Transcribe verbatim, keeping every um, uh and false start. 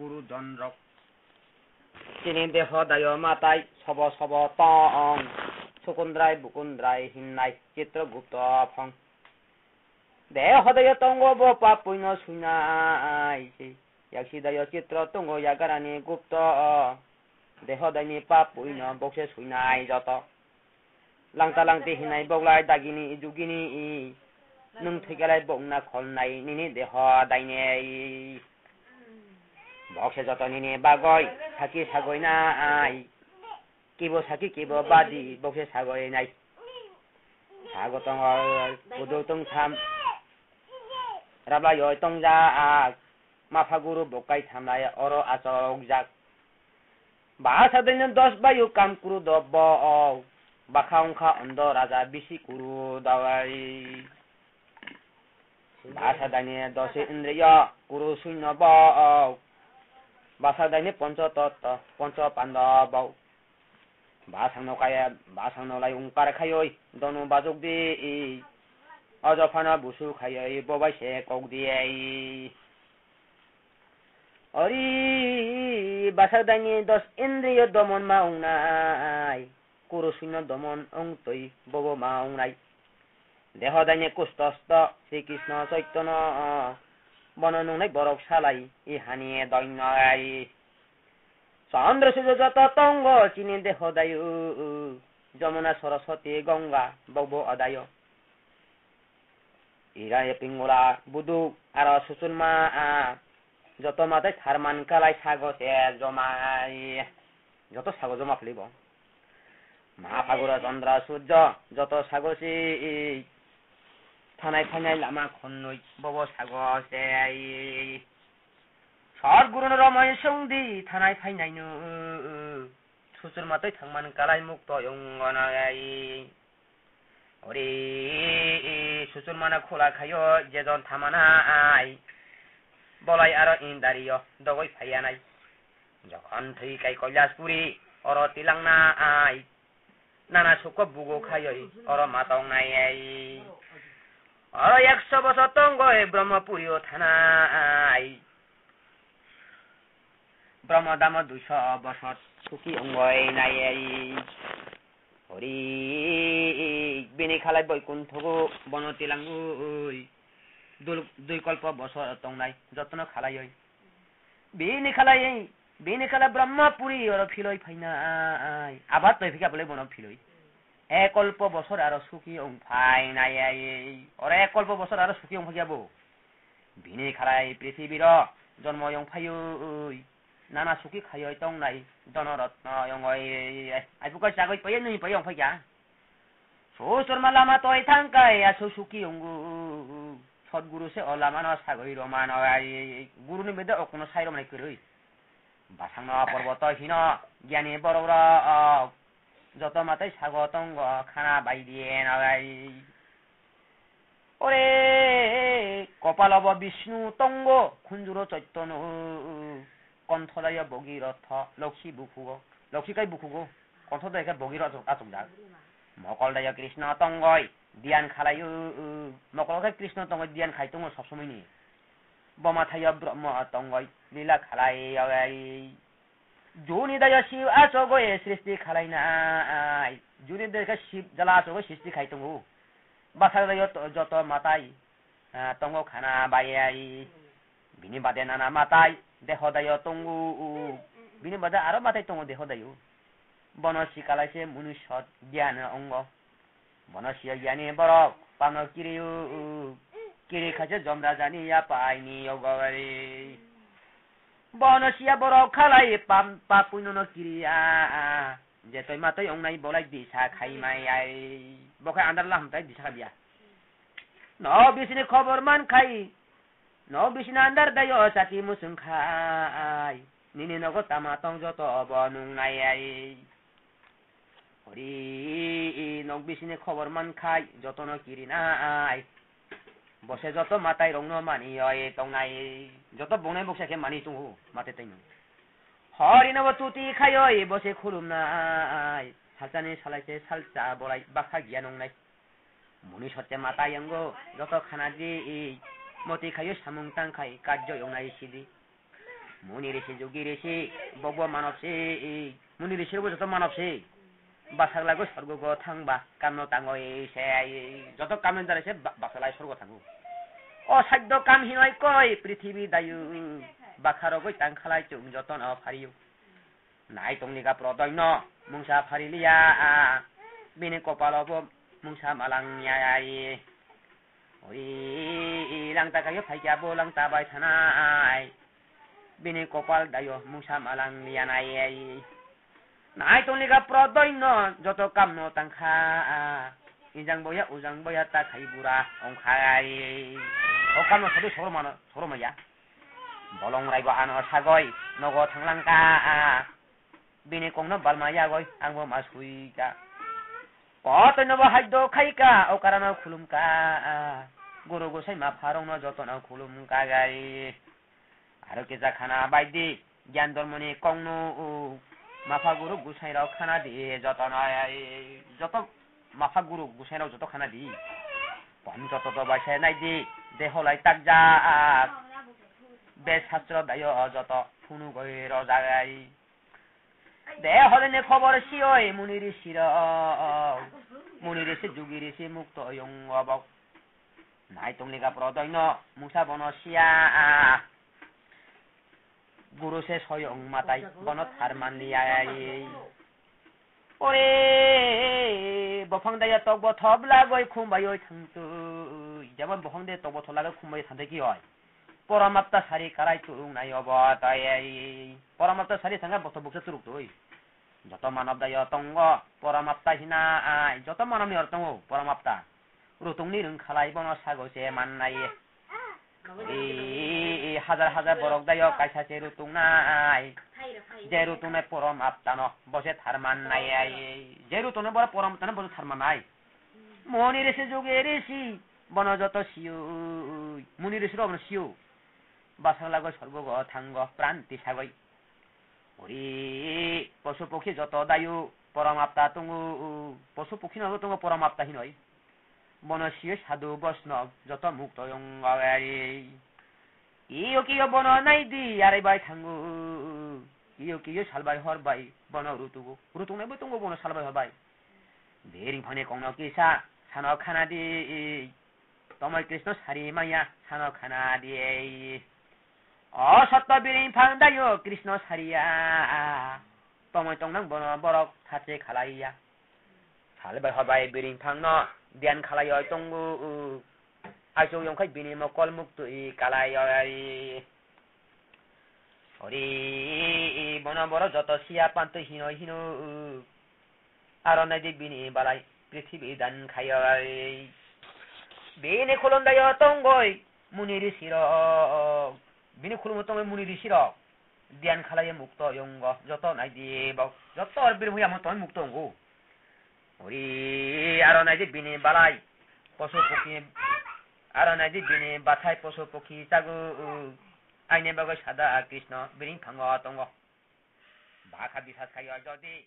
Guru don rok. Chini deho dayo matai sobo sobo tong, Sukundrai Bukundrai hinnai Chitragupto phong. Deho dayo tongo bo pap puino suinai se. Yaksi dayo Chitro tongo yagarani Gupto. Deho daini pap puino bokse suinai joto. Langta langti hinai boglai dagini jugini i. Nung thikalai bokna kholnai nini deho daini i. Bokse joto nini bagoi saki sagoi nai. Kibo saki kibo badi bokse sagoi nai. Sago tongo kudu tongtham. Rablai oi tongjak. Mapha guru bokai thamlai oro achok jak. Basa daini dos bayu kam kuru do bo. Bakha ongkha ondo raja bisi kuru dawai. Basa daini dosi indriyo kuru suino bo. Basa daini poncho totto poncho pando bo. Basangno kaya, basangno lai ungkar khayoi, dono bajuk di. Ojo phano busu khayoi, bobai se kok di. Ori basak daini dos indriyo domon ma ungnai, kuru suino domon ungtoi bobo ma ungnai. Deho daini kustosto Sri Krishna Chaitanya, bono nungnai borok salai, i hani doinai. Chandra Surya joto tongo chini deho dayu, Jamuna Saraswati Ganga bokbo adayo. Ira ya Pingula Budu aro Suchunma, joto matai tharman kalai sago se jomai. Joto sago joma philibo. Maha Phagura Chandra Surya joto sago si thanai phainai lama khonnoi bobo sago se. Sor guru no romoi songdi thanai phainai nu. Suchunma tei thangman kalai mukto yong gonai. Ori Suchunmana khula khayo jejon thamana ai. Bolai aro indariyo dogoi phaiyanai. Jokhon thwi kai Kailaspuri oro tilangna ai. Nana suko bugo khayoi oro matong nai ai. Oro ekso bosor tongoi Brahmapuri o thana ai. Brahma damo duiso bosor suki ongoi nai ai. Ori bini khalai Boikunthogo bono tilangoi dul-, dui kolpo bosor tongnai jotono khalaioi. Bini khalai, bini khalai Brahmapuri oro philoi phainai. Abat toi phikha bole bono philoi. Ek kolpo bosor aro suki ong phainai ai. Oro ek kolpo bosor aro suki ong phakya bo. Bini khalai prithibiro jonmo yong phaioi. Nana suki khaioi tongnai. Dono rotno yongoi. Ai bukai chagoi paiya nui paiya ong phakya. Suchunma lama toi thangkai asu suki onggo. Sotguru se o lama no sagoi romano ai guru ni bede okno sai romnai kwrwi. Basang no porboto hino giyani borok rok joto matai sago tongo khana bai diye no ai. Ore kopalo bo Bishnu tongo khunjuro Chaitanya. Kontho daya Bhogirotho, Lokhi bukhugo, Lokhi kai bukhugo, kontho daya khe Bhogirotho achukjak. Mokol daya Krishna tongoi, diyan khalai o, mokol khe Krishna tongoi, diyan khai tongo sob somoi ni. Boma thayo Brahma tongoi, lila khalai o ai. Juni daya Shiv achogoi, srishti khalai nai. Juni daya khe Shiv jala achogoi, srishti khai tongo. Bwsajak daya to-, joto matai. Ah, tongo khana bayai. Bini bade nana matai, deho dayo tongo. Bini bade aro matai tongo deho dayo. Bono sikalaise muni sot gyan ongo. Bono siya gyani borok pano kiriyo. Kiri khaise jom rajani yapaini yogori. Bono siya borok khalai pam-, pap puino no kiriya. Jetoi matoi ongnai bolai disa khaimai ai. Bokhai andar laham tai disa khabiya. No bisini khobor man khai. No bisini andar dayo chati musung khai. Nini nogo tama tong joto obo nung nai ai. Ori nok bisini khobor man khai jotono kiri nai. Bose joto matai rokno mani oi tong nai. Joto bongnai boksa khe mani tongo matai tai no. Hori nobo tuti khai oi bose khulum nai. Salsani salai se salsa bolai bakha giya nung nai. Muni sotte mata yango, joto khana di, moti khayo samung tang khai, kajjo yongnai sidi. Muni risi, jugi risi, bobo manob si, muni risi bo joto manob si. Basak lagwi sorgo go thangba, kamno tangwi se, joto kamno jare se ba-, basalai sorgo thango. O saddo kam hinoi koi prithibi dayu, bakha rogwi tang khalai chwng jotono phariyo. Nai tongli ga prodoi no mungsa phari liya, bini kopalo bo mungsa malang ya ai. Oi, langta kaiyo phaikya bo langta bai thanai. Bini kopal dayo mungsa malang liya nai. Nai tongli ga prodoi no joto kam no tangkha. Ijang boya, ujang boya ta khai bura ongkhai. O kam no sadu soro mano, soro maya. Bolong raibo ano sagoi nogo thanglangka. Bini kongno balma yagoi angbo ma suika. Kotoinobo haiddo khaika, o karano khulumka. Guru gosai ma pharongno jotono khulumka gai. Aro kisa khana baidi, gyan dormoni kongno u. Mapha guru gosai rok khana di, jotono ai, joto mapha guru gosai rok joto khana di. Pon joto do bai se nai di, deholai takjak. Be sastro dayo joto phunugoi rojak ai. De hodeni khobor siyoi muni risi rok. Muni risi, jugi risi, mukto oyung obok. Nai tongli ga prodoi no mungsa bono siya. Guru se soyong matai bono thar manliya. Ore, bophang daya tok bo thop lagoi khum baioi thangtwi. Jemon bophang daya tok bo thop lagoi khum baioi thangtwi ki oi? Poramapta sari kalai turung nai obo tai. Poramapta sari thangkha bothop buksa turuk twi. Joto manob dayo tongo poramapta hina ai. Joto manob ni oro tongo poramapta. Rutungni rwng khalai bono sago se mannai. I, i, hajar hajar borok dayo kaisa se rutungnai. Je rutungnai porom aptano bo se tharmannai ai. Je rutungnai boro porom aptano bo se tharmannai. Muni risi jugi risi bono joto siyo. Muni risi rok bono siyo. Basang lagoi sorgo go thango pran tisagoi. Ori, posu pokhi joto dayu porom apta tongo, posu pokhi no tongo porom apta hinoi. Bono siyo sadhu bosno joto mukto yong awari. Iyo kiyo bono nai di, arai bai thango. Iyo kiyo sal bai hor bai bono rutugo. Rutung nai bo tongo bono sal bai hor bai. Bering phani kongno kisa sano khana di. Tomoi Krishna sari maya sano khana di. O sotto bini phang dayo Krishna sariya. Tomoi tongnang bono borok thache khalaiya. Sal bai hor bai bini phangno diyan khalaioi tongo. Aichuk yongkhai bini mokol muktui kalaioi. Ori bono borok joto siya pantui hino hino. Aro naidi bini balai prithibi dan khaioi. Bini khulum dayo tongoi muni risi rok. Bini khulumo tongoi muni risi rok. Diyan khalaiya mukto yongo. Joto naidi bo. Joto or bini huyamo tongoi mukto yongo. Ori aro naidi bini balai posu pokhi. Aro naidi bini bathai posu pokhi chago. Aini bagoi sada Krishna bini phango tongo. Bakha bisas khaio jodi.